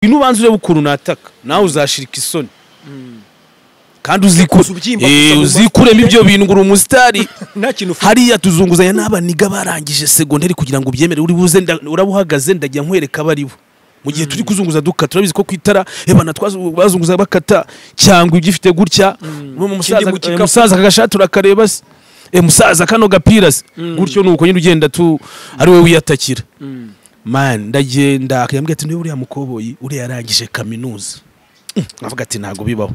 Nubanza urebe ukuntu nataka nawe uzashirika isoni. Kandi uzikuremo ibyo bintu ngo uri umusitari. Hariya tuzunguzanya n'abaniga barangije segonderi kugira ngo ubyemere, uri buze urabuhagaze ndajya nkwereka abaribo. Mu gihe turi kuzunguza duka turabizi ko kwitara ebana twazunguza bakata cyangwa ibyifite gutya, umusaza kagashati urakareba se, musaza kano gapira se gutyo, nuko nyine ugenda tu ari we wiyatakira. Man ndagenda akayambwira ati niwe uriya mukoboyi uri yarangije kaminuza. Avuga ati ntago bibaho.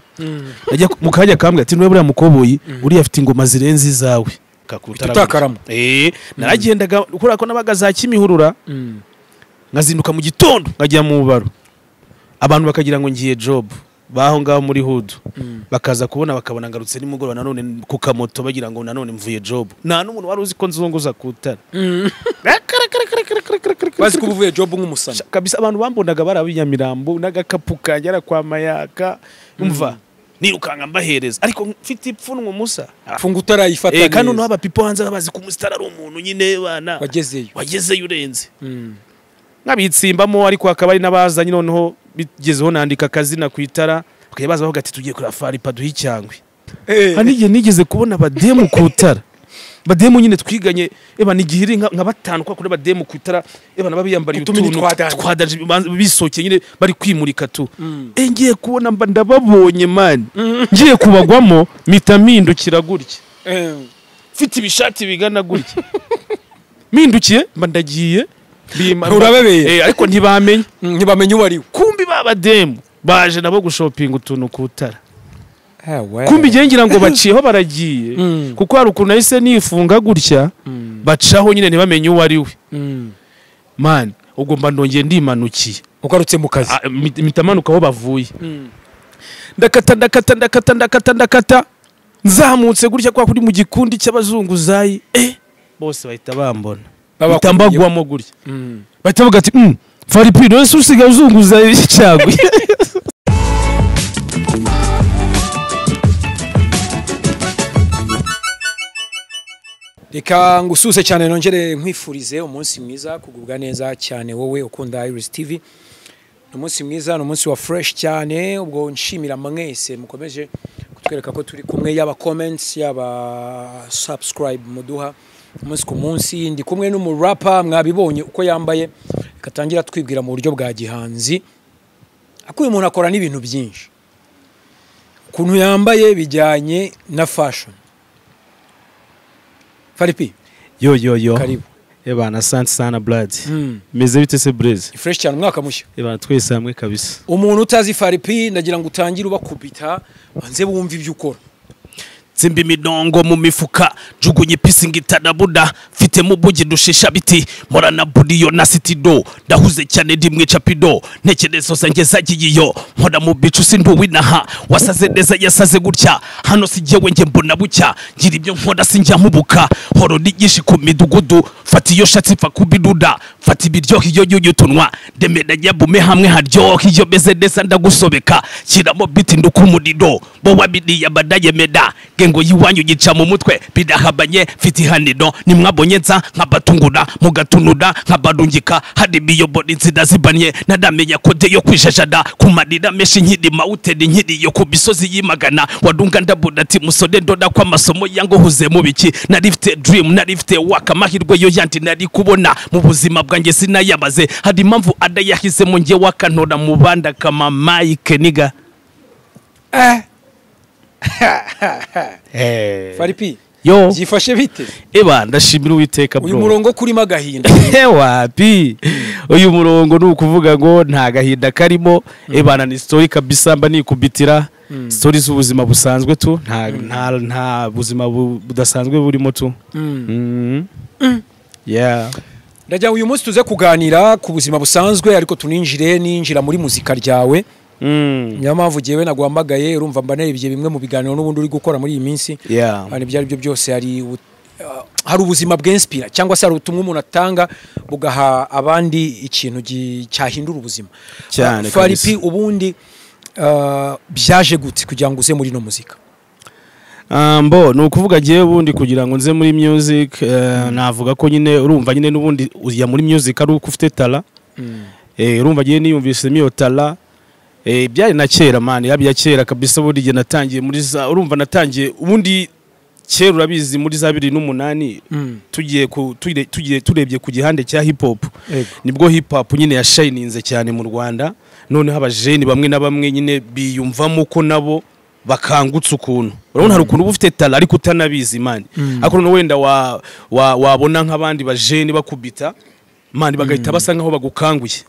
Najya mu kanya kambwira ati niwe uriya mukoboyi uri afite ingoma zirenze izawe. Tutakaramo. Naragendaga ukora ko nabaga za Kimihurura. Nkazinduka mu gitondo nkajya mu baro. Abantu bakagira ngo ngiye job baho ngaho muri hood. Bakaza kubona bakabona ngarutse nimugoroba nanone ku kamoto bagira ngo nanone mvuye job. Nta n'umuntu wari uzi ko nzunguza kutara. Bazi ko uvuye job nk'umusana. Kabisa abantu bambonaga barabinyamirambo n'agakapu kangera kwa mayaka. Umva nirukanga mbahereza ariko mfite ipfunwe musa. Funga utarayifata neza. Kandi no abapipo hanze babazi ko umusitari ari umuntu nyine bana. Wagezeyo. Wagezeyo urenze. Nkabitsimbamo ariko akaba ari nabazanye noneho bigezeho nandika akazina ku itara bakajya baza bavuga ati tugiye kuri Faripa duhe icyangwe. Hari igihe nigeze kubona abademu ku itara, bademu nyine twiganye eba nigihiri nka batanu kwa kuri bademu ku itara eba nababiyambariye utuntu twadaje bisokeye nyine bari kwimurika tu. Ngiye kubona mba ndababonye man, ngiye kubagwamo mpita mpindukira gutya mfite ibishati bigana gutya mpindukiye mba ndagiye urabebeye ariko ntibamenye ntibamenye uwo ari we. Kumbi babademu baje nabo gushopinga utuntu kutara. Kumbi ngiye ngira ngo baciyeho baragiye kuko hari ukuntu nahise nifunga gutya bacaho nyine ntibamenye uwo ari we. Man ubwo mba ndongeye ndimanukiye ugarutse mu kazi mitamanuka aho bavuye. Ndakata ndakata ndakata ndakata ndakata nzamutse gutya kwa kuri mu gikundi cy'abazunguzayi bose bahita bambona. Bitambagwamo gutya. Bahita bavuga ati Faripi none usigaye uzunguza icyagwe. Reka ngususe cyane nongere nkwifurize umunsi mwiza kugubwa neza cyane wowe ukunda Iris TV. Ni umunsi mwiza, ni umunsi wa fresh cyane, ubwo nshimira mwese mukomeje kutwereka ko turi kumwe, yaba comments yaba subscribe muduha umunsi ku munsi. Ndi kumwe n'umurapa mwabibonye uko yambaye, katangira twibwira mu buryo bwa gihanzi. Akuye umuntu akora n'ibintu byinshi, ukuntu yambaye bijyanye na fashion. Faripi yo yo yo, karibu. Ebana asante sana blood. Meze bite se Blaze? Fresh cyane, umwaka mushya. Ebana twese hamwe kabisa. Umuntu utazi Faripi ndagira ngo utangire ubakubita banze bumva ibyo ukora. Tsimbi midongo mu mifuka jugunye pisi ngitadabuda mfite mu bugi dushisha biti morana budiyo na sitido ndahuze cyane ndi mwica pido ntekerezo zanjye zagiyeyo mpora mu bicu sinduwinaha wasaze neza yasaze gutya hano sijewe nge mbona bucya ngira ibyo nkora sinjya mpubuka horo nigishi ku midugudu fata iyo shatsi pfa kubiduda fata ibiryoho iyo yutunwa ndemera nyabume hamwe haryoho iyo meze neza ndagusobeka kiramo biti ndukumurido bo wabiriya badayemeda ngo yiwanyu gica mu mutwe bidahabanye mfite ihaniro nimwabonye nza nkabatungura mugatunura nkabarungika hari biyobora inzira zibanye nadamenya kode yo kwijajada kumarira meshi nkiri mawuteri nkiri yo ku misozi y'imagana wadunga ndabona ati musore ndoda kwa masomo yango huze mu biki narifite dream narifite waka amahirwe yo yandi nari kubona mu buzima bwanjye sinayabaze hari impamvu adayahisemo nge wakantora mu banda kama Mike niga. Faripi yo byifashe bite? Eba ndashimira Uwiteka bro. Uyu murongo kurimo agahinda. Wapi uyu murongo ni ukuvuga ngo nta gahinda karimo. Ebana ni story kabisa mba nikubitira story z'ubuzima busanzwe tu, nta nta buzima budasanzwe burimo tu. Yeah. Ndajya uyu munsi tuze kuganira ku buzima busanzwe ariko tuninjire ninjira muri muzika ryawe. Niyo mpamvu jewe naguhamagaye urumva mba narebye bimwe mu biganiro n'ubundi uri gukora muri iyi minsi. Kandi ibyo ari byo byose hari ubuzima bw'inspira cyangwa se hari ubutumwa umuntu atanga bugaha abandi ikintu cyahindura ubuzima cyane. Faripi ubundi byaje gute kugira ngo uze muri no muzika? Mbo ni ukuvuga jewe ubundi kugira ngo nze muri music, navuga ko nyine urumva nyine n'ubundi ujya muri music ari uko ufite tala. Urumva giye niyumvisemo iyo talent. Byari na kera man, yabi kera kabisa. Buri gihe natangiye muri za, urumva natangiye ubundi kera, urabizi, muri za 2008, tugiye ku tugiye turebye ku gihande cya hip hop, nibwo hip hop nyine yashininze cyane mu Rwanda. Noneho abajeni bamwe na bamwe nyine biyumvamo ko nabo bakangutse ukuntu. Urabona hari ukuntu uba ufite talent ariko utanabizi man, ariko noneho wenda wabona nk'abandi bajeni bakubita man, bagahita basa nkaho bagukanguye.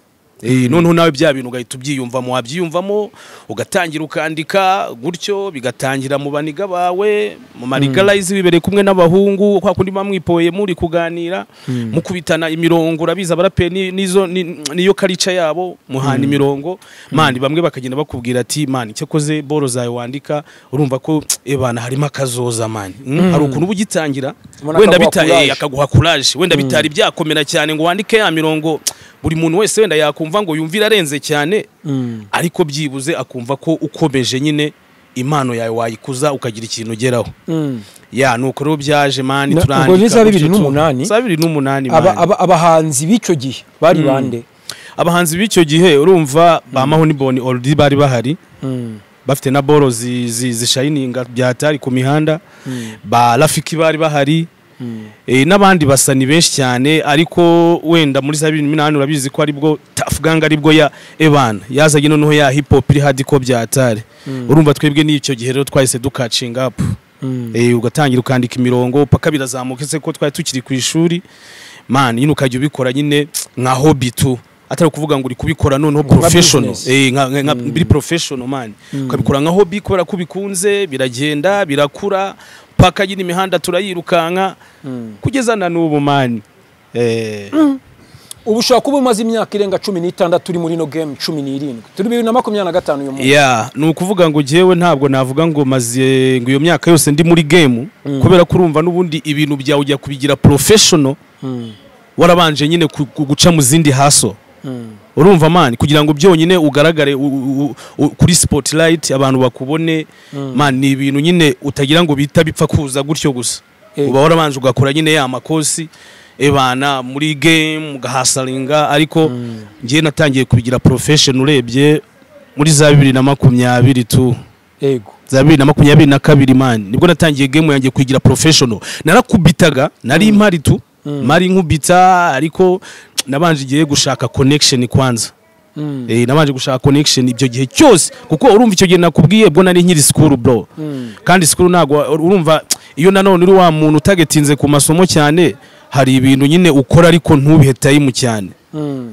Noneho nawe bya bintu ugahita ubyiyumvamo, wabyiyumvamo ugatangira ukandika gutyo, bigatangira mu baniga bawe, mu marigarayizi, wibereye kumwe n'abahungu, kwa kundi bamwipoye muri kuganira, mukubitana imirongo. Urabizi abaraperi nizo niyo karica yabo, muhana imirongo man, bamwe bakagenda bakubwira ati: "Man, icyakoze boro zawe wandika, urumva ko ebana harimo akazoza man." Hari ukuntu uba ugitangira wenda bita akaguha courage, wenda bitari byakomera cyane ngo wandike ya mirongo buri muntu wese wenda yakumva ngo yumvira arenze cyane, ariko byibuze akumva ko ukomeje nyine impano yawe wayikuza ukagira ikintu ugeraho. Ya, nuko rero byaje man, turandika. Ubwo ni za 2008? Za 2008. Abahanzi b'icyo gihe bari bande? Abahanzi b'icyo gihe, urumva ba Mahoni Boni already bari bahari, bafite na boro zishayininga byatari ku mihanda, ba Rafiki bari bahari, n'abandi basa ni benshi cyane. Ariko wenda muri za 2008 urabizi ko aribwo Tuff Gang, aribwo ya ebana yazanye noneho ya hip hop iri hardcore byatari. Urumva twebwe n'icyo gihe rero twahise dukacinga up. Ugatangira ukandika imirongo paka birazamuka. Ese ko twari tukiri ku ishuri man, nyine ukajya ubikora nyine nka hobby tu, atari ukuvuga ngo uri kubikora noneho professional, nka biri professional man. Ukabikora nka hobby kubera ko ubikunze, biragenda birakura paka nyine imihanda turayirukanka kugeza na n'ubu man. Ubu ushobora kuba umaze imyaka irenga 16 uri muri ino game, 17, turi 2025 uyu munsi. Yeah, ni ukuvuga ngo jyewe ntabwo navuga ngo maze ngo iyo myaka yose ndi muri game, kubera ko urumva n'ubundi ibintu byawe ujya kubigira professional warabanje nyine guca mu zindi hustle. Urumva man, kugira ngo byonyine ugaragare kuri spotlight, abantu bakubone man, ni ibintu nyine utagira ngo bita bipfa kuza gutyo gusa. Uba warabanje ugakora nyine ya makosi ebana muri game, ugahasaringa. Ariko ngiye natangiye kubigira profession urebye muri za 2020 tu, za 2022 man, nibwo natangiye game yanjye kuyigira professional. Narakubitaga, nari impari tu, mari nkubita, ariko nabanje igihe gushaka connection kwanza. Nabanje gushaka connection ibyo gihe cyose, kuko urumva icyo gihe nakubwiye bwo nari nkiri school bro. Kandi school ntago, urumva iyo nanone uri wa muntu utagetinze ku masomo cyane, hari ibintu nyine ukora ariko ntubihe time cyane.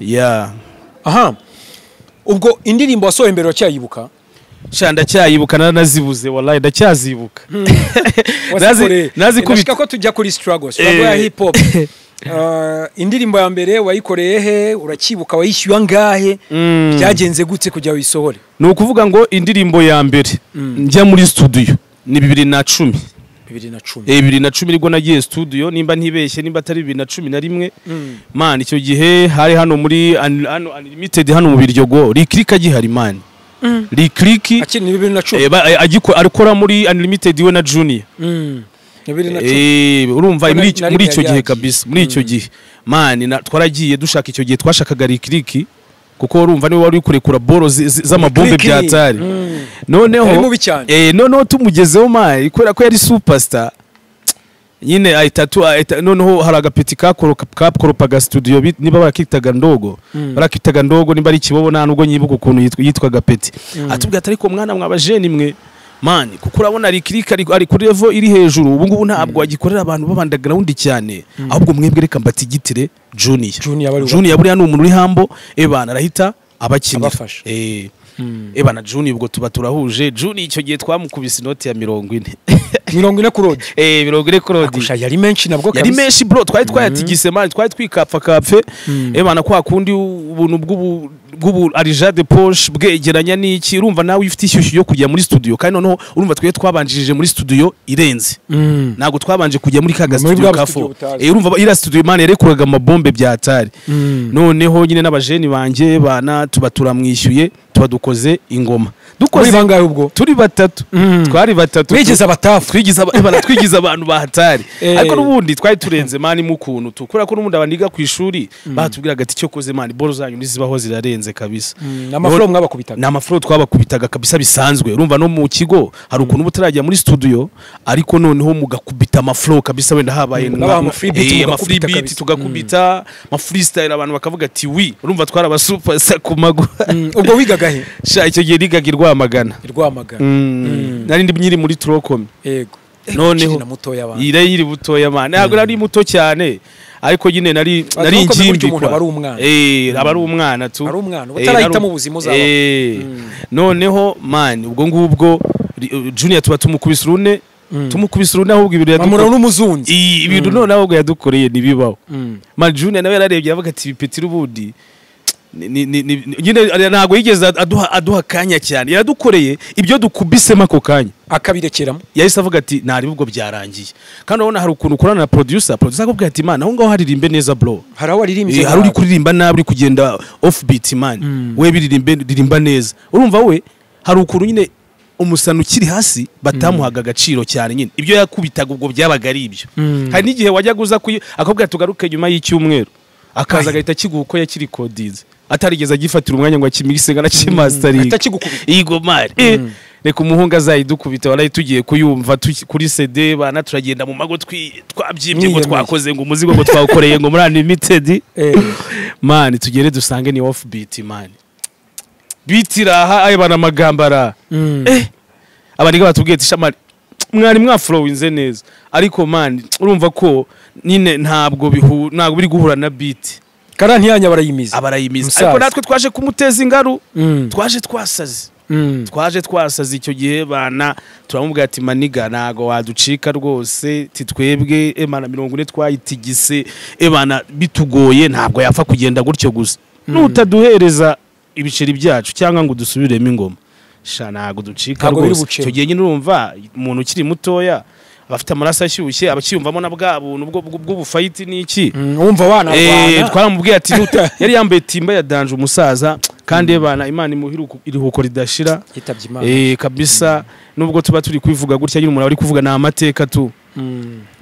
Yeah. Aha, ubwo indirimbo wasohoye mbere uracyayibuka? Sha, ndacyayibuka, naranazibuze wallahi, ndacyazibuka. Wazikoreye. Nazikubita. Ndashaka ko tujya kuri struggle ya hip hop. Indirimbo ya mbere wayikoreye he? Uracyibuka? Wayishyuye angahe? Byagenze gute kugira wisohore? Ni ukuvuga ngo indirimbo ya mbere njya muri studio ni 2010. 2010? 2010 nibwo nagiye studio, nimba ntibeshye, nimba atari 2011. Man, icyo gihe hari hano muri hano Unlimited, hano mu Biryogo, Lick agihari man, Lick. Akiri ni 2010? Arikora muri Unlimited we na Junior. 2010. Urumva Ko muri nari muri icyo yari gihe yagiye. kabisa, muri icyo gihe man twaragiye dushaka, icyo gihe twashakaga Lick, kuko urumva niwe wari uri kurekura boro z'amabombe Lick. bya tari. Noneho Yari mubi cyane. Noneho tumugezeho man, kubera ko yari superstar nyine, ahita noneho hari agapeti kakoropaga studio, niba barakitaga ndogo, barakitaga ndogo, nimba ari ikibobo, nta nubwo nyibuka ukuntu yitwaga peti. Atubwira ati: "Ariko mwana mwabajeni mwe man, kuko urabona Lick ari kuri level iri hejuru ubu ngubu, ntabwo agikorera abantu b'aba underground cyane, ahubwo mwebwe reka mbatigitire Junior." Junior bari. Junior buriya ni umuntu uri humble, ebana arahita abakinira. Abafasha. Ebana Junior, ubwo tuba turahuje Junior. Icyo gihe twamukubise inoti ya 40. 40 kuri audio? 40 kuri audio. Akusha yari menshi nabwo. Yari Kabisa. menshi bro, twari twayatigise man, twari twikapfa kapfe ebana, kwa kundi ubuntu bw'ubu argent de poche bwegeranya n'iki. Urumva nawe ufite ishyushyu yo kujya muri studio, kandi noneho urumva twe twabanjirije muri studio irenze. Ntabwo twabanje kujya muri kaga Muri studio bwa ka studio fo. butazi. Urumva iriya studio man yarekuraga amabombe bya atari. Noneho nyine n'abajeni banjye bana tuba turamwishyuye, tuba dukoze. dukoze ingoma. Dukoze bangahe ubwo? Turi batatu. Twari batatu. Twigize abatafu. Twigize abantu bahatari. Ariko n'ubundi twari turenze man mu kuntu tukura ko n'ubundi abaniga ku ishuri batubwiraga ati cyo koze man boro zanyu nizibaho zirarenze kabisa. Namafuro mwabakubitaga. Namafuro twabakubitaga kabisa bisanzwe. Urumva no mu kigo hari ukuntu ubutarajya muri studio ariko noneho mugakubita amaflow kabisa wenda habaye ama free beat tugakubita ama freestyle abantu bakavuga ati wi urumva twaraba super ku magu. Ubwo wigaga he? Sha icyo gihe nigaga i Rwamagana. Nari ndi nyiri muri Trocom. Yego. Noneho ire butoya man. Ntabwo nari muto cyane ariko nyine nari ingimbi kwa. Aba ari umwana tu. Ari umwana utarahita mu buzima uzaba. Noneho man ubwo ngubwo Junior tuba tumukubisa urune. Tumukubisa urune ahubwo ibintu yadukoreye. N'umuzunzi. Ibintu none ahubwo yadukoreye nibibaho. Man Junior nawe yararebye avuga ati bipetira ubundi. Nyine ntabwo yigeze aduha kanya cyane yaradukoreye ibyo dukubisemo ako kanya akabirekeramo yahise avuga ati ntari ubwo byarangiye. Kandi urabona hari ukuntu ukorana na producer akubwira ati man aho ngaho haririmbe neza bro, hari aho waririmbye hari uri kuririmba nabi uri kugenda off beat man, we biririmbe ririmba neza. Urumva we hari ukuntu nyine umusano ukiri hasi batamuhaga agaciro cyane nyine ibyo yakubitaga ubwo byabaga ari ibyo. Hari n'igihe wajyaga uza akubwira tugaruke nyuma y'icyumweru akaza agahita akiguha uko yakirikodinze atarigeze agifatira umwanya ngo akimigise ngo anakimasteringe atakigukubita yego mari. Reka umuhungu azayidukubita waraye tugiye kuyumva kuri CD bana turagenda mu mago twabyimbye ngo twakoze ngo umuzigo ngo twawukoreye ngo muri unlimited man tugere dusange ni off beat man beat iraha ayo bana amagambara abaniga batubwiye ati shamari mwari mwaflowinze neza ariko man urumva ko nyine ntabwo ntabwo biri guhura na beat. Kara ntiyanya barayimiza ariko natwe twaje kumuteza ingaru. Twaje twasaze twaje twasaze icyo gihe bana turamubwira ati maniga ntago waducika rwose titwebwe emana 40 twayitigise ebana bitugoye ntabwo yapfa kugenda gutyo gusa nutaduhereza ibiceri byacu cyangwa ngo dusubiremo ingoma sha ntago ducika rwose. Icyo gihe nyine urumva umuntu ukiri mutoya abafite amaraso ashyushye abakiyumvamo na bwa buntu bw'ubufight n'iki wumva wana rwana. Twaramubwiye ati yari yambaye timba ya danje umusaza kandi ebana Imana imuhira iruhuko ridashira yitabye Imana kabisa. Nubwo tuba turi kubivuga gutya nyine umuntu ari kuvuga na amateka tu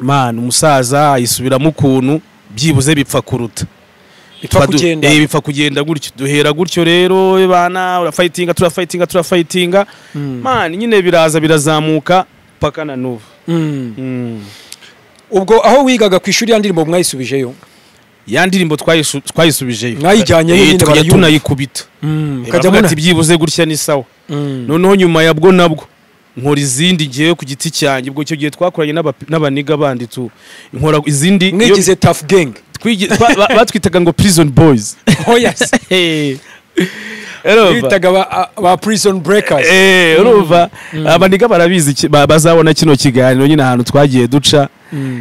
man umusaza yisubiramo ukuntu byibuze bipfa kuruta bipfa kugenda gutyo duhera gutyo rero ebana urafightinga turafightinga man nyine biraza birazamuka paka na nubu. Ubwo aho wigaga ku ishuri ya ndirimbo mwayisubijeyo? Ya ndirimbo twayisubijeyo mwayijyanye nyine barayumva tunayikubita kajya ati byibuze gutya ni sawa. Noneho nyuma yabwo nabwo nkora izindi ngiye ku giti cyanjye ubwo icyo gihe twakoranye n'abaniga bandi tu nkora izindi mwigize tough gang batwitaga ngo prison boys. Oh yes. Bitaga ba prison breakers. Urumva abaniga barabizi bazabona kino kiganiro nyine ahantu twagiye duca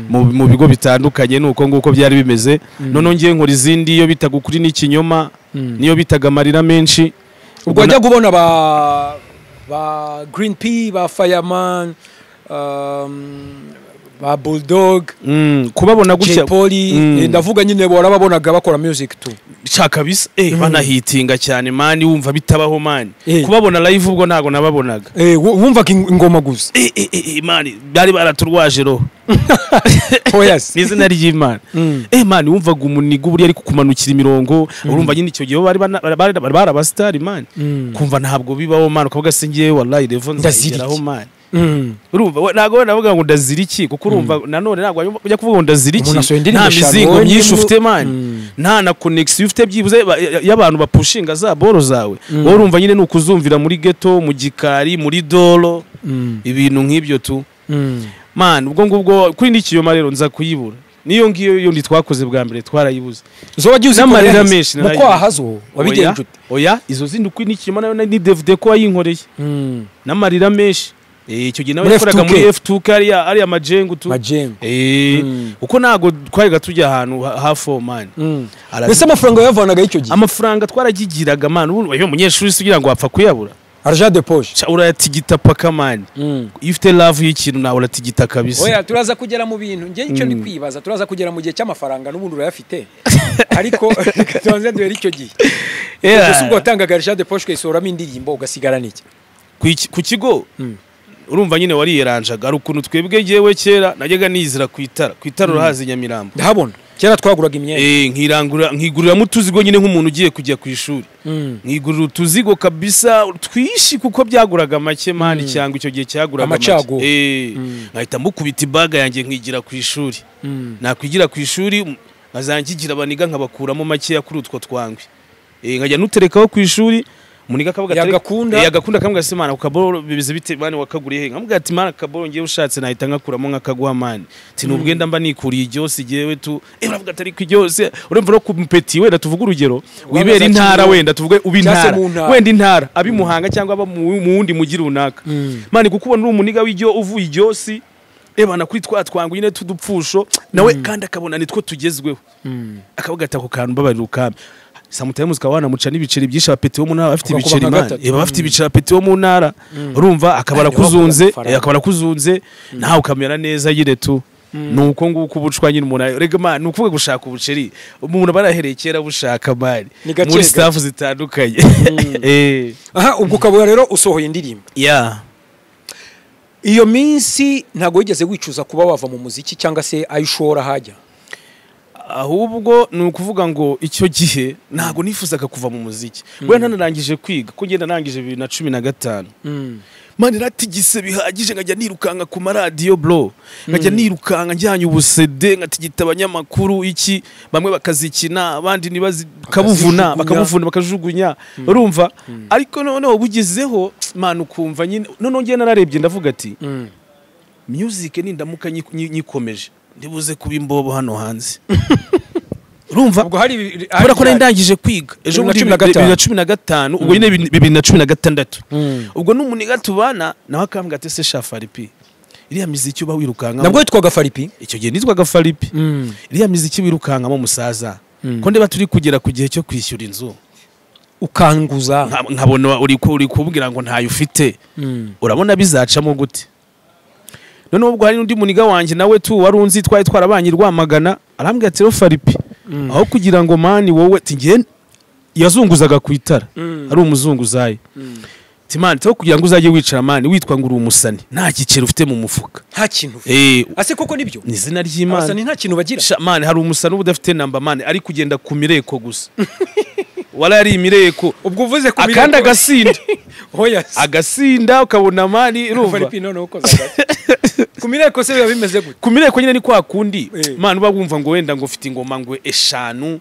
mu bigo bitandukanye nuko nguko byari bimeze. Noneho ngiye nkora izindi iyo bitaga ukuri n'ikinyoma niyo bitaga amarira menshi. Ubwo wajya kubona ba Green P ba Fireman ba Bulldog kubabona gutya Poli ndavuga nyine barababonaga bakora music tu shaka bisa banahitinga cyane man wumva bitabaho man kubabona live ubwo ntago nababonaga wumva ingoma gusa man bari baraturwaje ro. Oh yes, nizina ry'Imana. Man wumvaga umuniga uburi ariko kumanukira imirongo urumva nyine icyo gihe bari barabastari man kumva ntabwo bibaho man ukavuga se ngiye wallahi level nzageraho man. Urumva ntago navuga ngo ndazira iki kuko urumva nanone ntago ujya kuvuga ngo ndazira iki nta mizingo myinshi ufite man nta na connection ufite byibuze y'abantu bapushinga za boro zawe wowe urumva nyine nukuzumvira muri ghetto mu gikari muri dolo ibintu nk'ibyo tu man. Ubwo ngubwo kuri n'ikiyoma rero nza kuyibura niyo ngiyo yo ndi twakoze bwa mbere twarayibuze zo wagiye uzikorera menshi mu kwahazo wabigenje ute? Oya izo zindi kuri n'ikiyoma nayo ni DVD ko wayinkoreye n'amarira menshi. Icyo gihe nawe yakoraga muri F2 kariya ari amajengu tu uko nago twariga tujya ahantu hafi man. Mbese amafaranga yavanaga icyo gihe? Amafaranga twaragigiraga man ubu uyu munyeshuri se ugira ngo wapfa kuyabura Argent de poche urayatigita paka man. Iyo ufite love y'ikintu nawe uratigita kabisa. Oya turaza kugera mu bintu nge icyo ndi kwibaza, turaza kugera mu gihe cy'amafaranga n'ubundi urayafite. Ariko tubanze duhere icyo gihe. Gusa ubwo watangaga argent de poche ukayisohoramo indirimbo ugasigara n'iki? Ku kigo urumva nyine wariyeranjaga ari ukuntu twebwe ngewe kera najyaga nizira ku itara, ku itara urahazi Nyamirambo. Ndahabona. Kera twaguraga imyenda. Nkirangura nkiguriramo utuzigo nyine nk'umuntu ugiye kujya ku ishuri. Nkigurira utuzigo kabisa twishi kuko byaguraga make mani cyangwa icyo gihe cyaguraga make. Nkahita mukubita ibaga yanjye nkigira ku ishuri. Nakwigira ku ishuri nkazangigira abaniga nkabakuramo make kuri utwo twangwe. Nkajya nuterekaho ku ishuri muniga kavuga ati yagakunda kamwe gasimana ukaboro bibize bite mani wakaguriye he nkamubwira ati mani akaboro ngiye ushatse nahita nkakuramo nkakaguha mani ati nubwenda mba nikuriye iryose jewe tu uravuga atari ku iryose urumva no kumpeti wenda tuvuga urugero wibera intara wenda tuvuge ubi intara wenda intara abimuhanga cyangwa aba mu wundi mugi runaka mani kukubona uri umuniga w'iryo uvuye iryosi ebana kuri twa twangu nyine tudupfusho nawe kandi akabona nitwo tugezweho akavuga ati ako kantu mbabarira ukame. Sometimes ukabana muca n'ibiceri byinshi abapeti bo mu ntara bafite ibiceri man bafite ibiceri abapeti bo mu ntara urumva akabara kuzunze akabara kuzunze nawe ukamera neza nyine tu nuko nguko ubucwa nyine umuntu rega man nukuvuga gushaka ubuceri umuntu barahereye kera bushaka man muri staff zitandukanye. Aha ubwo ukabura rero usohoye indirimbo iyo minsi ntago wigeze wicuza kuba wava mu muziki cyangwa se ayushora hajya? Ahubwo ni ukuvuga ngo icyo gihe ntago nifuzaga kuva mu muziki. Wenda narangije kwiga ko ngenda narangije 2015. Mani ratigise bihagije nkajya nirukanka ku maradiyo bro. Nkajya nirukanka njyanye ubusede ngatigita abanyamakuru iki bamwe bakazikina abandi nibazi kabuvuna bakabuvuna bakajugunya urumva. Ariko noneho bugezeho man ukumva nyine noneho ngiye nararebye ndavuga ati music nindamuka nyikomeje ndibuze kuba imbobo hano hanze. Urumva ubwo hari kubera ko ndangije kwiga ejo muri 2015 ubwo nyine 2016 ubwo n'umuniga tubana nawe akambwa ati se sha Faripi iriya miziki uba wirukankamo nabwo yitwaga Faripi icyo gihe nitwaga Faripi iriya miziki wirukankamo musaza ko ndeba turi kugera ku gihe cyo kwishyura inzu ukanguza nkabona uri kubwira ngo ntayo ufite urabona bizacamo gute. None ubwo hari undi muniga wanje nawe tu warunzi twari twarabanye Rwamagana arambwira ati Faripi aho kugira ngo mani wowe tingiye yazunguzaga ku itara ari umuzunguzayi ati mani aho kugira ngo uzajye wicara mani witwa ngo uri umusani nta giceri ufite mu mufuka nta kintu ufite ase koko nibyo ni izina ry'Imana abasani nta kintu bagira mani hari umusani udafite namba mani ari kugenda ku mireko gusa wala ari imireko ubwo uvuze ku mireko akanda agasinda oya agasinda ukabona mani urumva Faripi none uko zaga ku mireko se biba bimeze gute? Ku mireko nyine ni kwa kundi man uba wumva ngo wenda ngo ufite ingoma ngo eshanu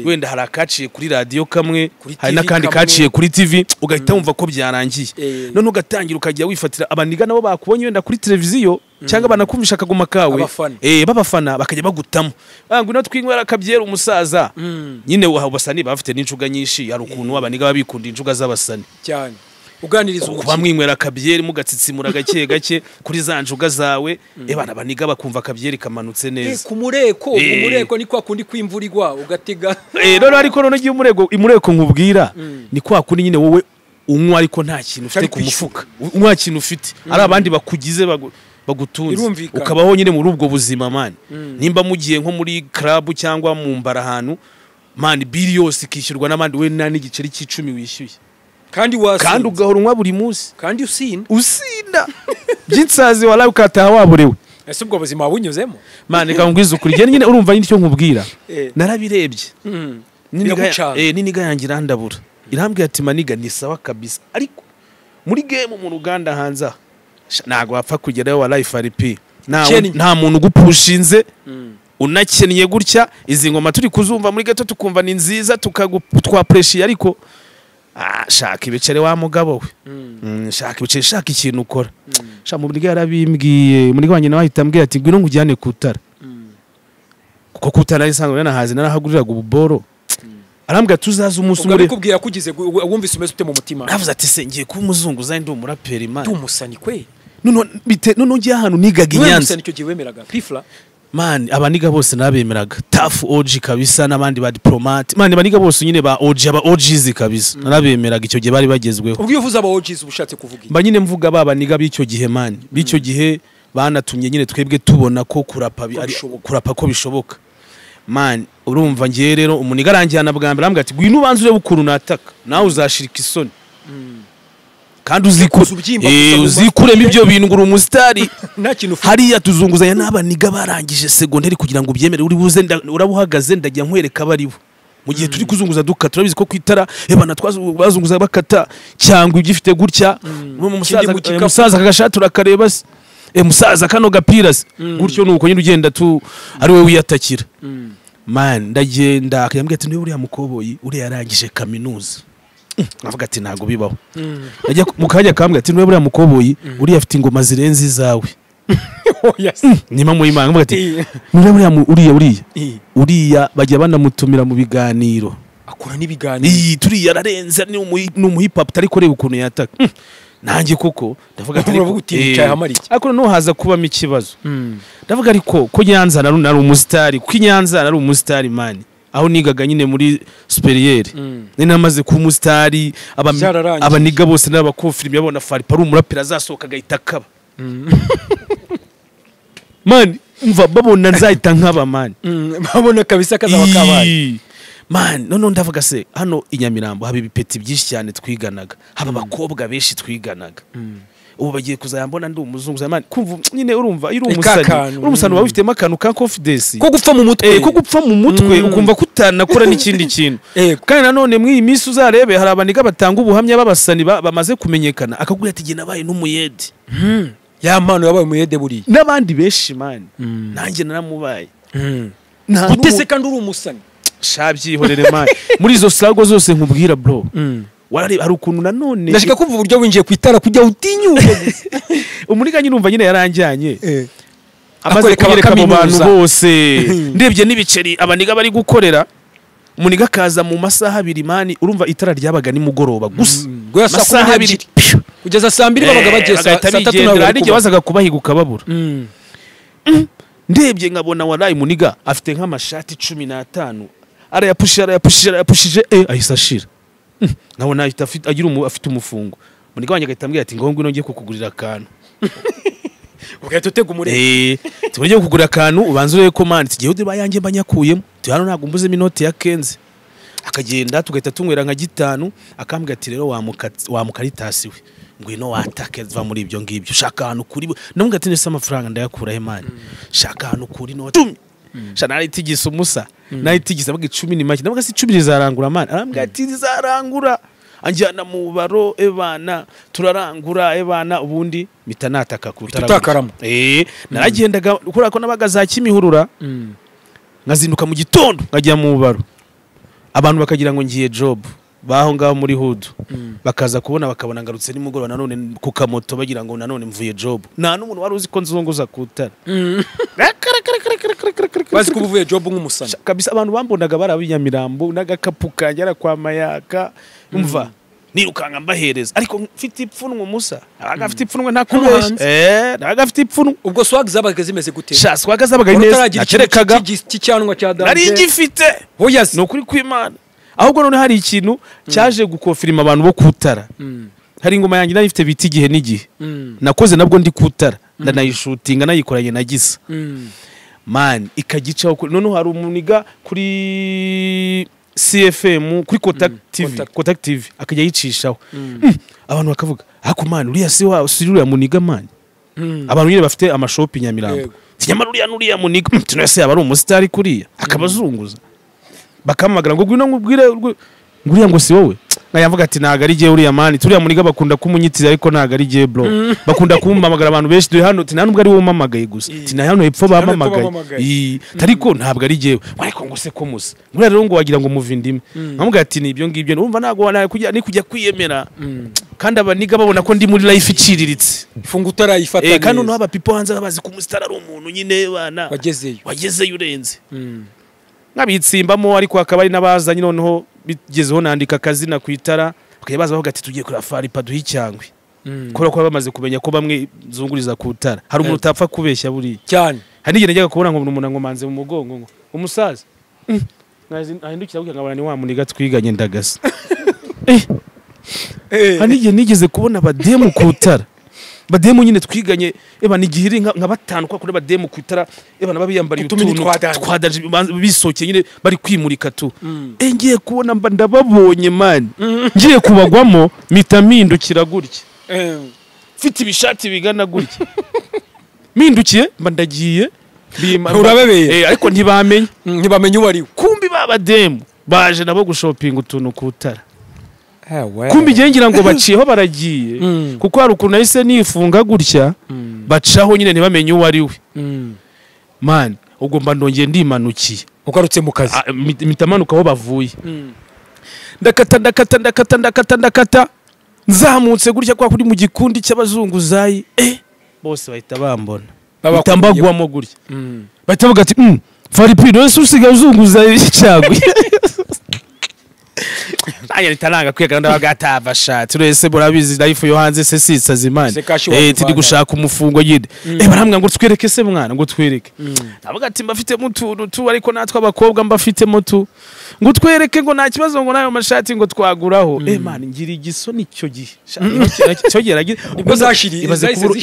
wenda hari akaciye kuri radio kamwe hari nakandi kaciye kuri TV ugahita wumva ko byarangiye none ugatangira ukajya wifatira abaniga nabo bakubonye wenda kuri televiziyo cyangwa banakumvisha akagoma kawe babafana bakajya bagutamo ngo ino twinywera akabyera umusaza nyine abasani bafite n'injuga nyinshi hari ukuntu abaniga babikunda injuga z'abasani cyane uganiriza kuba mwinywera akabyeri mugatsitsimura gake gake kuri za njuga zawe ebana baniga bakumva akabyeri kamanutse neza ku mureko umureko ni kwa kundi kwimvura igwa ugatega none ariko none giye umurego imureko nkubwira ni kwa kundi nyine wowe unywa ariko nta kintu ufite ku mufuka unywa kintu ufite ari abandi bakugize bagutunze ukabaho nyine muri ubwo buzima man nimba mugiye nko muri club cyangwa mu mbara ahantu man bili yose ikishyurwa n'abandi we nta n'igiceri cy'icumi wishyuye kandi wasinda kandi ugahora unywa buri munsi kandi usinda usinda by'insazi wala ukataha waburewe. Ese ubwo buzima wabunyuzemo man reka ngwize ukuri nyine urumva nyine icyo nkubwira narabirebye niniga yanjye irandabura irambwira ati maniga ni sawa kabisa ariko muri game mu ruganda hanza ntago wapfa kugerayo wa life RP nta muntu ugupushinze unakennye gutya izi ngoma turi kuzumva muri gato tukumva ni nziza tukagutwapreshiye ariko shaka ibiceri wa mugabo we shaka ibiceri shaka ikintu ukora sha mu buryo yarabimbwiye muri wanjye nawe ahita ambwira ati ngwino ngujyane kutara kuko kutara ari sangwe nanahazi narahaguriraga ububoro arambwira tuzaza umunsi umwe ubwo kugize wumvise umeze ute mu mutima navuze ati se ngiye kuba umuzunguzayi ndi umuraperi man ndi umusani kwe none bite none ngiye ahantu nigaga i Nyanza icyo gihe wemeraga Pifla Man, abaniga bose nabemeraga, Tafu OG kabisa n'abandi ba diplomate. Man, abaniga bose nyine ba OG, aba OGs kabisa narabemeraga icyo gihe bari bagezweho. Ubwo iyo uvuze aba OGs ubushatse kuvuga iki? Mba nyine mvuga ba baniga b'icyo gihe man, b'icyo gihe banatumye nyine twebwe tubona ko kurapa kurapa ko bishoboka. Man, urumva ngiye rero umuniga aranjyana bwa mbere arambwira ati ngwino ubanze urebe ukuntu nataka nawe uzashirika isoni. Kandi uzikuremo ibyo bintu ngo uri umusitari. Hariya tuzunguzanya n'abaniga barangije segonderi kugira ngo ubyemere, uri buze urabuhagaze ndajya nkwereka abaribo. Mu gihe turi kuzunguza duka turabizi ko kwitara ebana twazunguza bakata cyangwa ibyifite gutya, umusaza kagashati urakareba se, musaza kano gapira se gutyo, nuko nyine ugenda tu ari we wiyatakira. Man, ndagenda akayambwira ati niwe uriya mukoboyi uriya yarangije kaminuza. Avuga ati ntago bibaho. Najya mu kanya kambwira ati niwe buriya mukoboyi uriya afite ingoma zirenze izawe. Nima mu Imana avuga ati niwe buriya uriya uriya bajya banamutumira mu biganiro akora n'ibiganiro. Turiya ararenze ni umu hip hop ariko reba ukuntu yataka. Nanjye koko ndavuga ati ariko no haza kubamo ikibazo. Ndavuga ariko ko Nyanza nari umusitari, ko Nyanza nari umusitari man. Aho nigaga nyine muri superieur ni namaze ku musitari, abaniga bose n'abakofirime yabona Faripa ari umurapera azasohoka agahita akaba. Man, umva babona nzahita nkaba man. Babona kabisa kazaba kabaye. Man, none ndavuga se hano i Nyamirambo haba ibipeti byinshi cyane twiganaga, haba abakobwa benshi twiganaga. Ubu bagiye kuzayambona ndi umuzungu man, kumva nyine urumva iri umusani, uri umusani wawe ufitemo akantu ka confidence ko gupfa mu mutwe, ko gupfa mu mutwe ukumva kutanakora n'ikindi kintu. Kandi nanone mw'iyi minsi uzarebe hari abaniga batanga ubuhamya babasani bamaze kumenyekana akakubwira ati nabaye n'umuyede. Ya mpano yabaye umuyede buriya n'abandi benshi man, nanjye naramubaye. Utese kandi uri umusani shabyihorere man, muri izo sago zose nkubwira bro. Warari hari ukuntu nanone ndashaka kumva uburyo winjiye kwitara kujya utinyuka. Umuniga nyine urumva nyine yaranjyanye amaze kunyereka mu bantu bose, ndebye n'ibiceri abaniga bari gukorera. Umuniga akaza mu masaha abiri mani, urumva itara ryabaga nimugoroba gusa masaha abiri kugeza saa mbiri babaga bagiye saa tatu nawe ari igihe bazaga kubahiga ukababura. Ndebye nkabona warayi muniga afite nk'amashati 15 arayapushije arayapushije arayapushije ahise ashira. Nkabona agira afite umufungo. Muniga wanjye agahita ambwira ati ngo ngwino ngiye kukugurira akantu. Ugahita utega umurego. Tugiye kukugurira akantu ubanze urebe ko man tugiye ude bayanjye mbanyakuyemo. Tu hano ntabwo mbuzemo inoti ya Kenze. Akagenda tugahita tunywera nka gitanu akambwira ati rero wa mukaritasi we ngwino watake va muri ibyo ngibyo shaka ahantu kuri namubwira ati nese amafaranga ndayakura he man, shaka ahantu kuri inoti. Sha naritigisa umusa naritigisa baga 10 ni make ndavuga si 10 zizarangura man, arambwira ati zizarangura anjyana mu baro ebana turarangura ebana ubundi mpita nataka kutakaramo. Naragendaga ukora ko nabaga za Kimihurura nkazinduka mu gitondo nkajya mu baro abantu bakagira ngo ngiye job baho ngaho muri hood, bakaza kubona bakabona ngarutse nimugoroba nanone ku kamoto bagira ngo nanone mvuye job. Nta n'umuntu wari uzi ko nzunguza kutara. Bazi ko uvuye job nk'umusana kabisa. Abantu bambonaga barabinyamirambo n'agakapu kanjye kwa mayaka umva nirukanga mbahereza, ariko mfite ipfunwe umusa abaga afite ipfunwe ntakubeshye nabaga afite ipfunwe. Ubwo swag zabaga zimeze gute? Sha swag zabaga ari neza nacerekaga cy'icyanwa cya danje nari ngifite hoya no kuri kwimana. Ahubwo none hari ikintu cyaje gukofirima abantu bo kutara. Hari ingoma yanjye nari ifite biti igihe n'igihe nakoze nabwo ndi kutara ndanayishutinga nayikoranye na Gisa man ikagicaho. None hari umuniga kuri CFM kuri Contact TV, Contact TV akajya yicishaho. Abantu bakavuga ako man uriya si wa si uriya muniga man. Abantu nyine bafite amashopi Nyamirambo tinyamara uriya nuriya muniga tunese yaba ari umusitari kuriya akabazunguza bakamagara ngo ngwino ngubwire nguriya ngo si wowe. Nkayavuga ati ntago ari jye uriya mani, turiya muniga bakunda kumunyitira ariko ntago ari jye bro. Bakunda kumpamagara abantu benshi dore hano ati nubwo ari wowe umamagaye gusa ati na hano hepfo bamamagaye ariko ntabwo ari jyewe ariko ngo se ko musa nguriya rero ngo wagira ngo muva indimi. Nkamubwira ati ni ibyo ngibyo urumva ntago kujya ni kujya kwiyemera kandi abaniga babona ko ndi muri life iciriritse funga utarayifata neza. Kandi noneho abapipo hanze babazi ko umusitari ari umuntu nyine bana wagezeyo urenze nkabitsimbamo, ariko hakaba ari n'abazanye noneho bigezeho nandika akazina ku itara bakajya baza bavuga ati tugiye kuri Faripa duhe icyangwe. Kubera ko bamaze kumenya ko bamwe zunguriza ku itara hari umuntu utapfa kubeshya buriya cyane. Hari n'igihe najyaga kubona ngo umuntu angomanze mu mugongo ngo umusaza ahindukira gutya nkabona ni wa muniga twiganye ndagasa. Hari n'igihe nigeze kubona abademu ku itara, bademu nyine twiganye, eba nigihiri nka batanu kwa kuri bademu ku itara, eba naba biyambariye utuntu twadaje bisokeye nyine bari kwimurika tu. Ngiye kubona mba ndababonye man, ngiye kubagwamo mpita mpindukira gutya, mfite ibishati bigana gutya, mpindukiye mba ndagiye urabebeye, ariko ntibamenye ntibamenye uwo ari we. Kumbi babademu baje nabo gushopinga utuntu ku itara. Kumbi igihe ngira ngo baciyeho baragiye, kuko hari ukuntu nahise nifunga gutya bacaho nyine ntibamenye uwo ari we. Man, ubwo mba ndongeye ndimanukiye, ugarutse mu kazi mpita manuka aho bavuye, ndakata ndakata ndakata ndakata ndakata, nzamutse gutya kwa kuri mu gikundi cy'abazunguzayi, bose bahita bambona, bahita mbagwamo gutya, bahita bavuga ati Fally P wese usigaye uzunguza icyagwe. Aya ritaranga kwiga ndabaga atava shat urese murabizi life yo hanze se sitsa imana tiri gushaka umufungo nyine. Barambwa ngo twereke se mwana, ngo twereke. Ndavuga ati mbafitemo utuntu tu, ariko natwe abakobwa mbafitemo tu, ngo twereke ngo nta kibazo ngo nayo mashati ngo twaguraho. Man, ngira igisoni icyo gihe cyo geragira ubwo zashiri.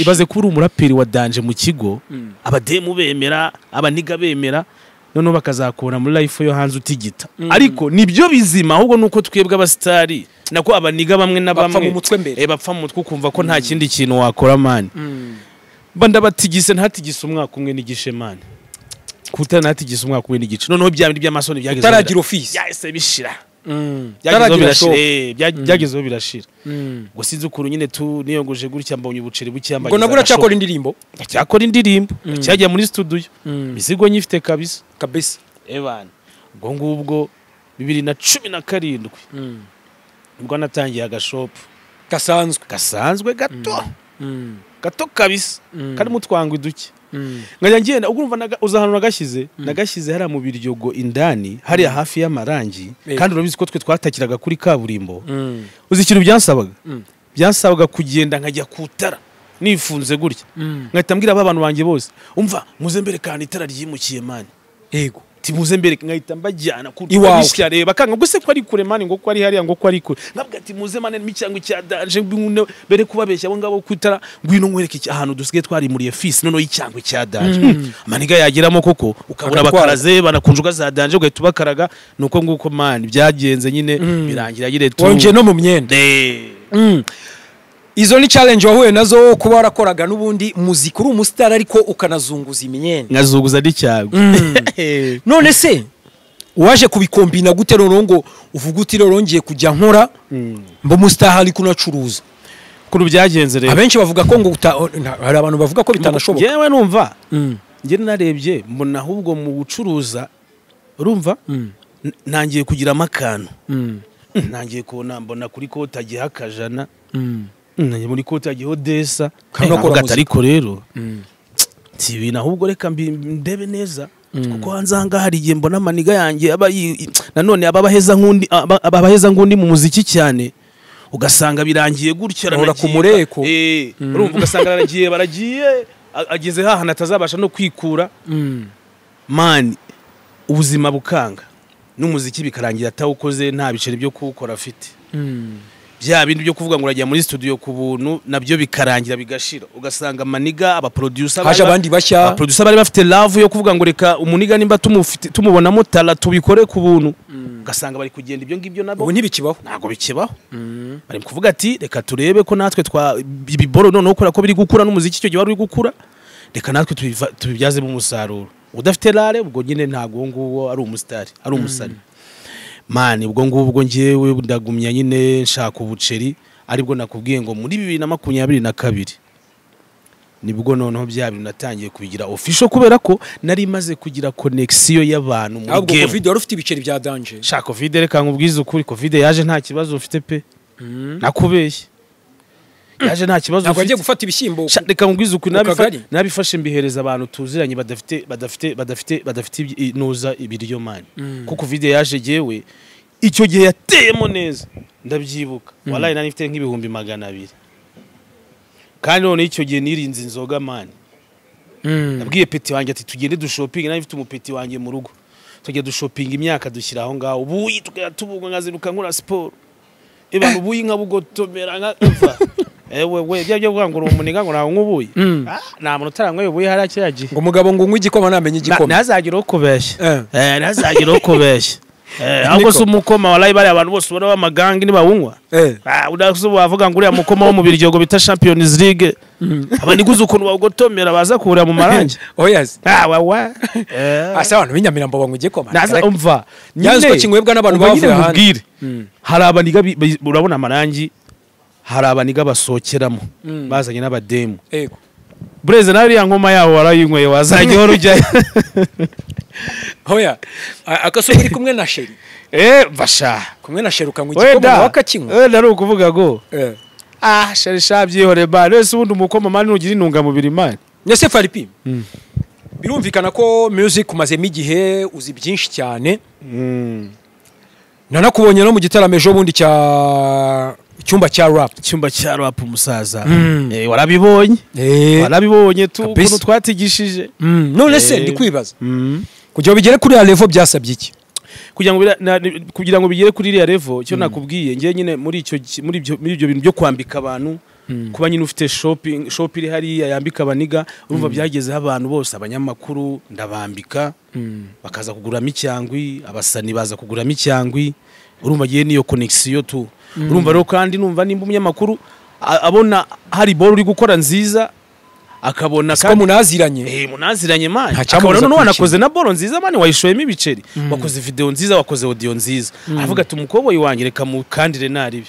Ibaze kuba umuraperi wa danje mu kigo, abademu bemera, abaniga bemera, noneho bakazakura muri life yo hanze utigita. Ariko nibyo bizima, ahubwo nuko twebwe abastari nako abaniga bamwe na bamwe bapfa mu mutwe mbere, bapfa mu mutwe ukumva ko nta kindi kintu wakora man. Mba ndabatigise ntatigise umwaka umwe n'igice man, kuta ntatigise umwaka umwe n'igice. Noneho bya bindi by'amasoni byageze utaragira office yahise bishira, byagezeho birashira. Ngo sinzi ukuntu nyine tu niyongoje gutya mbonye ubuceri bucyambaye. Ngo nabwo uracyakora indirimbo? Ndacyakora indirimbo, ndacyajya muri studio, imizigo nyifite kabisa kabisa. Ebana ubwo ngubwo 2017 ubwo natangiye agashopu gasanzwe gato gato kabisa, karimo utwangwe duke. Nkajya ngenda urumva uza ahantu nagashyize hariya mu Biryogo indani, hariya hafi y'amarangi, kandi urabizi ko twe twatakiraga kuri kaburimbo. Uzi ikintu byansabaga? Byansabaga kugenda nkajya kutara nifunze gutya, nkahita mbwira abantu banjye bose, umva muze mbere kandi itara ryimukiye mani. Yego timuze mbere, nkahita mbajyana ku reba kanga guse ko ari kure mani, ngo ko ari hariya, ngo ko ari kure. Nabwo ati muze mane n'icyango cya danje mbere kubabeshya abo ngabo kwitara, ngwino nkwereke ahantu dusigaye twarimuriye fisi noneho icyango cya danje. Maniga yageramo koko ukabura bakaraze banakunjuga za danje ugahita ubakaraga. Nuko nguko mani byagenze nyine birangira gire tu wonje no mu myenda. Izo ni challenge wahuye nazo kuba warakoraga n'ubundi muziki uri umustar ariko ukanazunguza imyenda. Nkazunguza n'icyago. None se waje kubikombina gute rero ngo uvuga uti rero ngiye kujya nkora mbo umustar ariko unacuruza? Kuru byagenze rero. Abenshi bavuga ko ngo hari abantu bavuga ko bitanashoboka. Yewe numva nge narebye mbona ahubwo mu gucuruza urumva ntangiye kugira amakano. Ntangiye kubona mbona kuri kota agiye akajana. Nanjye muri kota agiye desa ariko rero si ibintu ahubwo reka ndebe neza, kuko hanze aha ngaha hari igihe mbona amaniga yanjye aba nanone abaheza nkundi abaheza ngundi mu muziki cyane, ugasanga birangiye gutya ku mureko, urumva ugasanga aragiye baragiye ageze hahana atazabasha no kwikura. Man, ubuzima bukanga n'umuziki bikarangira atawukoze nta biceri byo kuwukora afite. Bya bindi byo kuvuga ngo urajya muri studio ku buntu nabyo bikarangira bigashira, ugasanga maniga aba producer haje abandi bashya, aba producer bari bafite love yo kuvuga ngo reka umuniga nimba tumufite tumubonamo tala tubikore ku buntu, ugasanga bari kugenda ibyo ngibyo nabo ubu ntibikibaho, ntago bikibaho. Bari kuvuga ati reka turebe ko natwe twa ibiboro noneho ukora ko biri gukura n'umuziki icyo gihe wari uri gukura, reka natwe tubibyazemo umusaruro. Udafite rare ubwo nyine ntago nguwo ari umustar ari umusani. Mani ubwo ngubwo ngewe ndagumya nyine nshaka ubuceri, aribwo nakubwiye ngo muri 2022 nibwo noneho bya bintu natangiye kubigira official, kubera ko nari maze kugira connection y'abantu muri game. Ahubwo Covid wari ufite ibiceri bya danger. Sha Covid reka nkubwize ukuri, Covid yaje nta kibazo ufite pe. Nakubeshye. Yaje nta kibazo ufite. Ntabwo gufata ibishyimbo. Reka nkubwize ukuri, nabifashe mbihereza abantu tuziranye badafite inuza ibiryo mani. Kuko Covid yaje jewe icyo gihe yateyemo neza ndabyibuka. Wallahi nari mfite nk'ibihumbi 200. Kandi none icyo gihe nirinze inzoga mani. Nabwiye peti wanjye ati tugende dushopinge, nari mfite umupeti wanjye mu rugo, tujya dushopinga imyaka dushyira aho ngaho, ubuyi tukajya tubugwa, nkazinduka nkora siporo, ibana ubuyi nkabugotomera nka ewe we bya byo kuvuga ngo uri umuniga ngo ntawe nk'ubuyi. Nta muntu utaranyweye ubuyi hariya kiriya gihe. Ngo umugabo ngo unywe igikoma namenye igikoma. Ntazagire ukubeshya. Ntazagire ukubeshya. Ahubwo si umukoma warayi bariya abantu bose ubona b'amagangi ntibawunywa. Wavuga ngo uriya mukoma wo mu Biryogo bita Champions League, abaniguze ukuntu bawugotomera baza kuwurira mu marangi. Oya se. Asa abantu b'inyamirambo banywa igikoma. Umva nyanzwe kinywebwa n'abantu bavuye ahandi. Hari abaniga, urabona amarangi, hari abaniga basokeramo bazanye n'abademu. Yego. Bureze nawe iriya nkoma yaho warayinyweye wazajya uhora ujyayo. Hoya akaso uri kumwe na Sheri. Basha. Kumwe na Sheri ukanywa igikoma wakakinywa. Nari ukuvuga go. Sheri sha byihore ba. Rese ubundi umukoma mani ugira intungamubiri mani. Nese Faripi. Birumvikana ko music umazemo igihe uzi byinshi cyane. Nanakubonye no mu gitaramo ejo bundi cya icyumba cya rap. Icyumba cya rap umusaza. Warabibonye? Warabibonye tu ukuntu twatigishije. None se ndi kwibaza. Kugira ngo bigere kuri ya level byasabye iki? Kugira ngo bigere kuri iriya level cyo nakubwiye ngiye nyine muri icyo muri ibyo bintu byo kwambika abantu, kuba nyine ufite shopping shop iri hariya yambika abaniga, urumva byagezeho abantu bose abanyamakuru ndabambika, bakaza kuguramo icyangwi, abasani baza kuguramo icyangwi, urumva giye niyo connection tu. Urumva rero kandi numva nimba umunyamakuru abona hari ball uri gukora nziza akabona kandi munaziranye, munaziranye man, akabona none wanakoze na ball nziza man, wayishoyemo ibiceri, wakoze video nziza, wakoze audio nziza, avuga ati umukoboyi wanjye reka mukandire naribi.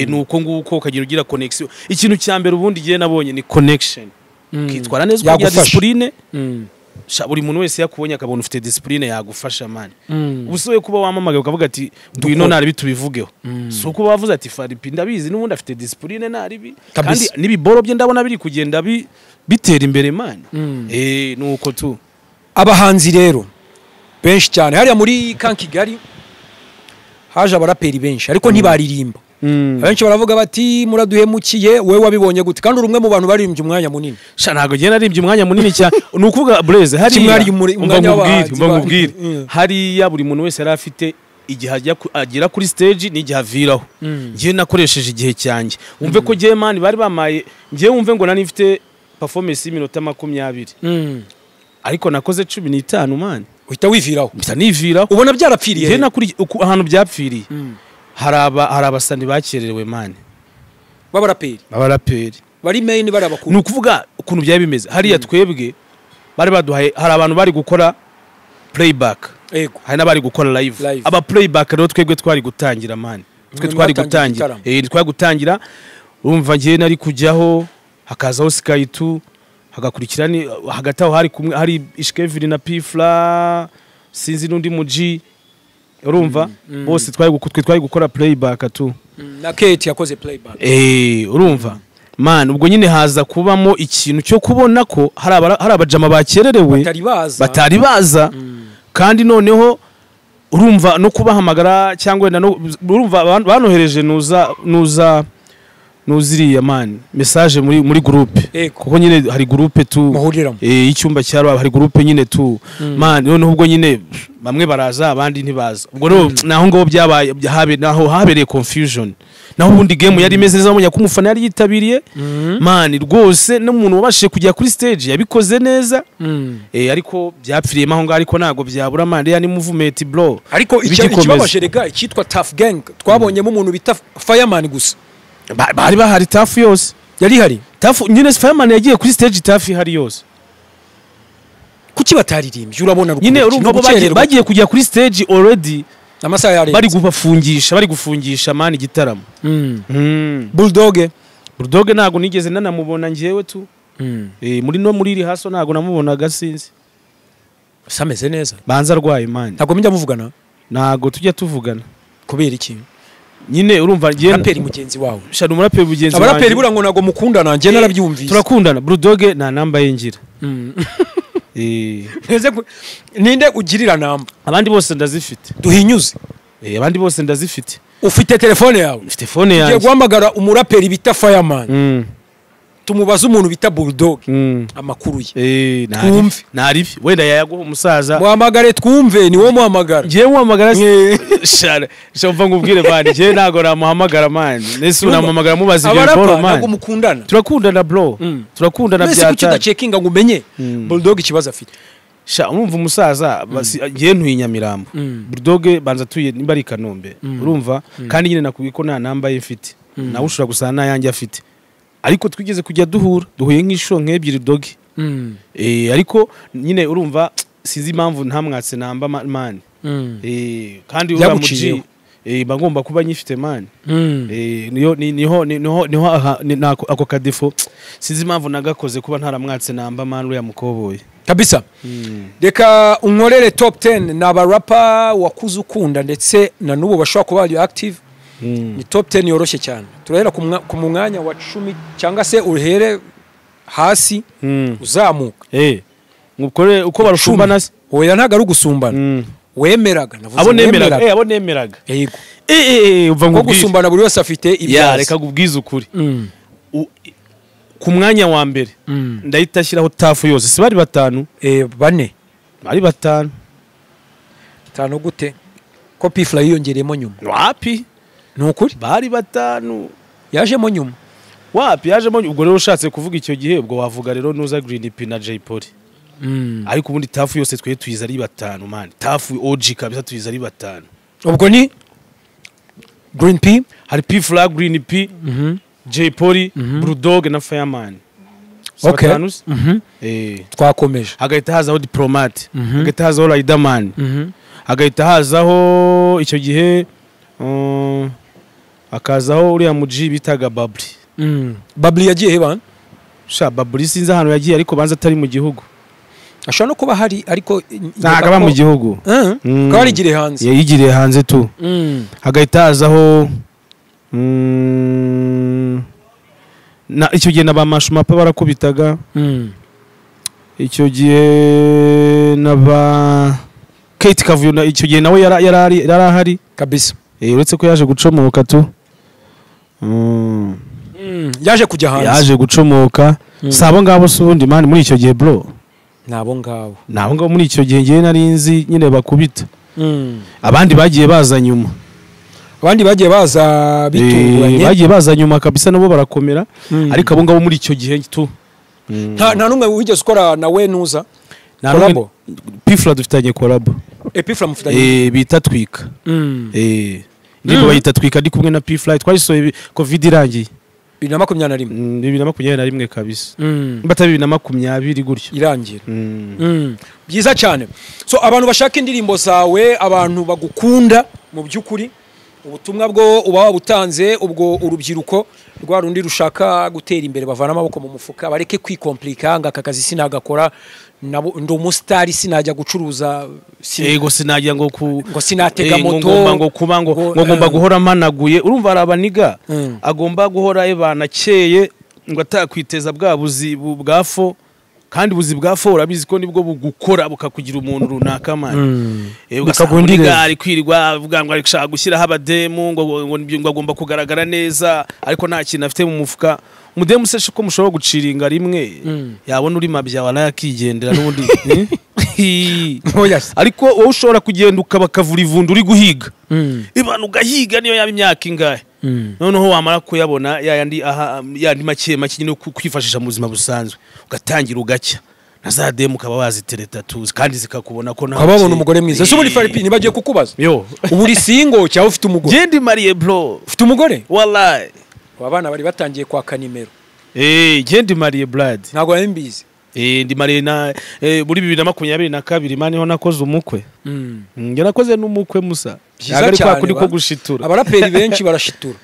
Nuko nguko ukagira ugira connection. Ikintu cya mbere ubundi giye nabonye ni connection. Kitwara neza ukagira discipline. Buri muntu wese yakubonye akabona ufite discipline yagufasha man. Ubusoye kuba wamamagaye ukavuga ati ngwino naribi tubivugeho. Si uko bavuze ati Faripi ndabizi n'ubundi afite discipline naribi, kandi n'ibiboro bye ndabona biri kugenda bitera imbere man. Nuko tu. Abahanzi rero benshi cyane hariya muri Kan Kigali haje abaraperi benshi ariko ntibaririmba. Abenshi baravuga bati muraduhemukiye, wewe wabibonye gute? Kandi uri umwe mu bantu baririmbye umwanya munini. Sha ntago ngiye naririmbye umwanya munini cyane. Ni ukuvuga Blaise hariya umwanya hariya buri muntu wese yari afite igihe agera kuri stage n'igihe aviraho. Ngiye nakoresheje igihe cyanjye. Wumve ko ngiye man bari bamaye, ngiye wumve ngo nari mfite performance y'iminota 20. Ariko nakoze 15 man. Uhita wiviraho. Mpita niviraho. Ubona byarapfiriye. Ngiye nakuri ahantu byapfiriye. Hari abasani bakererewe man. B'abaraperi. B'abaraperi. Bari main bari abakuru. Ni ukuvuga ukuntu byari bimeze. Hariya twebwe bari baduhaye, hari abantu bari gukora playback. Yego. Hari n'abari gukora live. Aba playback rero twebwe twari gutangira man. Twe twari gutangira. Twari gutangira. Urumva ngiye nari kujyaho hakazaho Sky 2 hagakurikira ni hagati aho hari kumwe hari Ishkevin na Pifla sinzi n'undi muji. Urumva bose twari gukora playback tu. Na Kate yakoze playback. Urumva man ubwo nyine haza kubamo ikintu cyo kubona ko hari abajama bakererewe batari baza. Kandi noneho urumva no kubahamagara cyangwa urumva banohereje nuza nuziriya man message muri groupe, kuko nyine hari groupe tu icyumba cya rwa hari groupe nyine tu man. Noneho ubwo nyine bamwe baraza abandi ntibaza, ubwo rero naho ngo byabaye naho habereye confusion. Naho ubundi game yari imeze neza, menya ko umufana yari yitabiriye man rwose, n'umuntu wabashije kujya kuri stage yabikoze neza. Ariko byapfiriye aho ngaho, ariko nago byabura man ya ni movement bro. Ariko ikibabaje rega icyitwa Tough Gang twabonyemo umuntu bita Fireman gusa. Bari bahari Tough yose yari hari Tough nyine. Fireman yagiye kuri stage Tough hari yose. Kuki bataririmbye? Urabona nyine urumva bagiye kujya kuri stage already amasaha yarenze, bari gubafungisha, bari gufungisha man igitaramo. Bulldog ntago nigeze nanamubona ngewe tu. Muri no muri iri haso ntago namubonaga sinzi. Sameze neza banza arwaye man. Ntago mujya muvugana? Ntago tujya tuvugana. Kubera iki? Nyine urumva ngiye raperi mugenzi wawe. Shana umuraperi mugenzi wanjye. Abaraperi bura ngo nago mukundana ngiye narabyumvise. Turakundana. Bulldog nta namba ye ngira. Ninde ugirira namba? Abandi bose ndazifite. Duhinyuze. Abandi bose ndazifite. Ufite telefone yawe? Mfite phone yanjye. Ugiye guhamagara umuraperi bita Fireman. Tumubaze umuntu bita Bulldog amakuru ye. Twumve. Naribi wenda yayaguha umusaza. Muhamagare twumve, ni wowe muhamagara. Ngiye muhamagara shara shomva ngubwire bandi ngiye ntago namuhamagara man. Nese unamuhamagara mubaza ibyo bro man. Ntago mukundana. Turakundana bro. Turakundana byata. Nese kuki udacekinga ngo umenye Bulldog ikibazo afite? Sha urumva umusaza ngiye ntuye Nyamirambo. Bulldog banza tuye nimba ari Kanombe. Urumva kandi nyine nakubwiye ko nta namba ye mfite. Nawe ushobora gusana nayanjye afite. Ariko twigeze kujya duhura duhuye nk'isho nk'ebyiri dogi. Ariko nyine urumva sinzi impamvu ntamwatse namba man. Kandi uramuji bagomba kuba nyifite man. Niyo niho niho niho ako kadefo sinzi impamvu nagakoze kuba ntaramwatse namba man uriya mukoboye. Kabisa. Reka unkorere top 10 naba rapper wakuze ukunda ndetse na nubu bashobora kuba bari active. Ni top 10 yoroshye cyane. Turahera ku mwanya wa 10 cyangwa se uhere hasi uzamuka. Ngukore uko barushumbana se? Oya ntago ari ugusumbana. Wemeraga navuze abo nemeraga. Abo nemeraga. Yego. Uva ngo gusumbana buri wese afite ibyaza. Ya reka gubwiza ukuri. Ku mwanya wa mbere ndahita ashyiraho tafu yose. Si bari batanu? Bane. Bari batanu. Tano gute? Ko P-Fla yiyongereyemo nyuma. Wapi? Nukuri bari batanu yajemo nyuma. Wapi yajemo ubwo rero ushatse kuvuga icyo gihe ubwo wavuga rero nuza Green P na Jay Polly. Ariko ubundi tafu yose twe tuyiza ari batanu man. Tafu OG kabisa tuyiza ari batanu. Ubwo ni Green P, hari P-Fla, Green P, Jay Polly, Bulldog na Fireman. Okay. Twakomeje. Hagahita hazaho Diplomate, hagahita hazaho Riderman. Hagahita hazaho icyo gihe akazaho uriya muji bitaga Babli. Babli yagiye he bana? Sha Babli sinzi ahantu yagiye ariko banza atari mu gihugu. Ashobora no kuba hari ariko ntago aba mu gihugu. Ko yarigiriye hanze. Yayigiriye hanze tu. Hagahita hazaho na icyo gihe na ba Mashumapa barakubitaga. Icyo gihe na ba Kate Kavuyo icyo gihe nawe yari ahari kabisa. Uretse ko yaje gucomoka tu. Yaje kujya hanze. Yaje gucomoka. Sabo ngabo se ubundi man muri icyo gihe bro. Nabo ngabo. Nabo ngabo muri icyo gihe ngiye nari nzi nyine bakubita. Abandi bagiye baza nyuma. Abandi bagiye baza bitunguranye. Bagiye baza nyuma kabisa nabo barakomera. Ariko abo ngabo muri icyo gihe tu. Nta numwe wigeze ukora nawe nuza. Collabo. P-Fla dufitanye collabo. P-Fla mufitanye. Bita Twika. Ndiko bayita Twika ndi kumwe na P-Fla twarisoye Covid irangiye. 2021. 2021 kabisa. Mbata 2020 gutyo. Irangira. Byiza cyane. So abantu bashaka indirimbo zawe, abantu bagukunda mu byukuri, ubutumwa bwo uba wabutanze, ubwo urubyiruko rwa rundi rushaka gutera imbere bavana amaboko mu mufuka bareke kwikomplika ngo aka kazi sinagakora ndi umusitari sinajya gucuruza yego sinajya ngo ku ngo sinatega moto ngo kuba ngo ngomba guhora managuye. Urumva arabaniga agomba guhora ebana akeye ngo atakwiteza bwa buzi bwa fo kandi buzi bwa fo urabizi ko nibwo bugukora bukakugira umuntu runaka man. Ugasanga ari kwirirwa avuga ngo ari gushaka gushyiraho abademu ngo agomba kugaragara neza ariko nta kintu afite mu mufuka. Umudemu se ko mushobora guciringa rimwe yabona uri mabya wala yakigendera n'ubundi. Ariko wowe ushobora kugenda ukabakavura ivundu uri guhiga ibanu ugahiga niyo yaba imyaka ingahe noneho wamara kuyabona yandi aha yandi make make nyine kwifashisha mu buzima busanzwe ugatangira ugacya na za demu ukaba wazitereta tuzi kandi zikakubona ko nta ukababona umugore mwiza. Se ubundi Faripi nibagiye kukubaza yo ubu uri single cyangwa ufite umugore? Nge ndi mariye bro. Ufite umugore? Wallahi abana bari batangiye kwaka nimero. Nge ndi mariye blood. Ntago nari mbizi. Ndi mariye na muri 2022 mani ho nakoze umukwe. Nge nakoze n'umukwe musa. Ntago kwa kuri ko gushitura. Abaraperi benshi barashitura.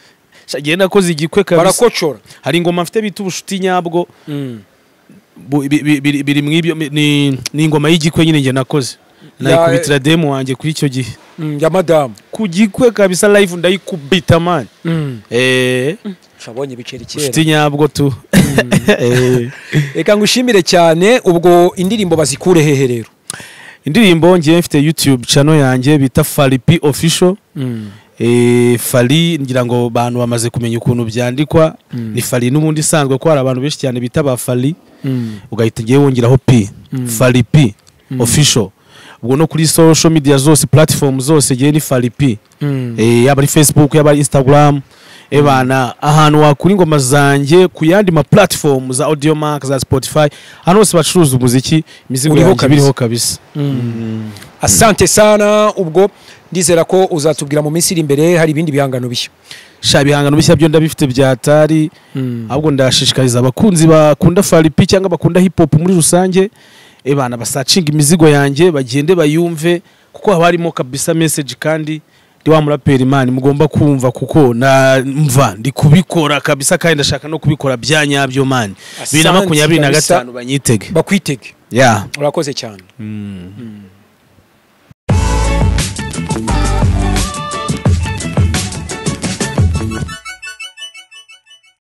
Nge nakoze igikwe kabisa. Barakocora. Hari ingoma mfite bita ubushuti nyabwo. Biri mwibyo ni ingoma y'igikwe nyine nge nakoze. Nayikubitira demo wanjye kuri icyo gihe. Ya madam. Ku gikwe kabisa live ndayikubita man. Shabonye biceri kera. Ubushuti nyabwo tu. Reka ngushimire cyane. Ubwo indirimbo bazikure hehe rero? Indirimbo ngiye mfite YouTube channel yanjye bita Faripi Official. Fally ngira ngo bantu bamaze kumenya ukuntu byandikwa, ni Fally n'ubundi isanzwe, ko hari abantu benshi cyane bita ba Fally, ugahita ugiye wongeraho P, Fally P Official. Ubwo no kuri social media zose, platform zose, ngiye ni Fally P. Yaba ari Facebook, yaba ari Instagram, ebana ahantu wakura ingoma zanjye ku yandi ma platform za Audiomack, za Spotify, ahantu hose bacuruza umuziki, imizigo Uriho yanjye kabisa. biriho kabisa. Asante sana. Ubwo ndizera ko uzatubwira mu minsi iri imbere hari ibindi bihangano bishya. Sha, ibihangano bishya byo ndabifite byatari. Ahubwo ndashishikariza abakunzi bakunda Fally P cyangwa bakunda hip hop muri rusange, ebana basacinga imizigo yanjye, bagende bayumve, kuko haba harimo kabisa message, kandi ndi wa muraperi man mugomba kumva, kuko na mva ndi kubikora kabisa, kandi ndashaka no kubikora bya nyabyo man. 2025 banyitege. Bakwitege. Yeah. Urakoze cyane.